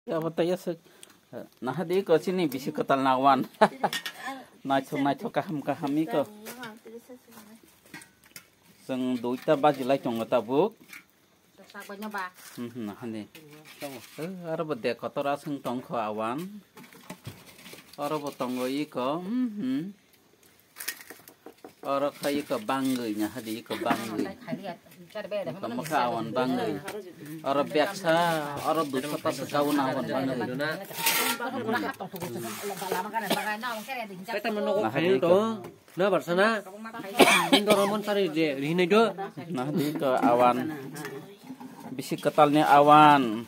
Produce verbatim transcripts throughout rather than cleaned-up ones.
Abo tei aswk. Naha di ko chini bisi kwtal na wan. Naithok naithok kaham kaham iko. Chwng duita baji lai tongo tabuk. Hmm, naha di. Eh, aro bo de kotor aswng tongkho awan. Aro bo tongo iko. Hmm. Oro kha iko bangwi, naha di iko bangwi. Iko mokha awan bangwi. Oro beksa, oro dusota se kauna awan bangwi. Naha di iko. Na barsana. Indoro mon sari je rihinai do. Naha di iko awan. Bisi kwtal ni awan.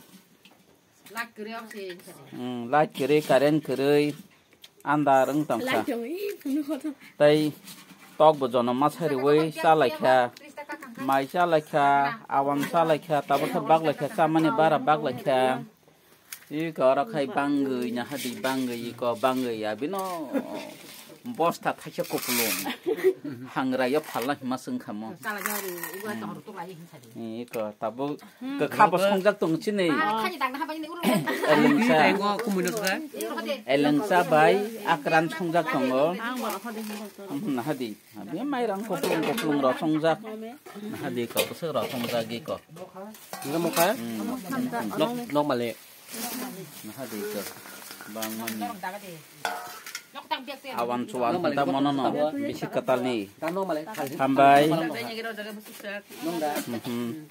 Light kwrwi, oxygen kwrwi. Hmm, light kwrwi, current kwrwi, andar wng tongkha. Light kwrwi, phunukgo to. Tei tok bo jonom ma sariwi chalaikha, mai chalaikha, awan chalaikha, tabukhe baklaikha, chamani bara baklaikha. Iko oro khai bangwi, naha di bangwi, iko bangwi, abino. Bosta thaisa kupulung. Hangra yo phalna hima swng khamo. Chala jari, igwa tohor tuk lai hin sadi. Iko tabuk kwkha bo songjak tong chini. Ah, khani dang na habani uru. Elengsa. Elengsa bai akran songjak tongo. Naha di. Abi mairang kupulung kupulung ro songjak. Naha di ko bwswk ro songjak iko. Nang mokha? Nok nok male. Naha di ko. Bang mani. Awan chuan ta mono no bisi katal ni. Hambai. Mhm.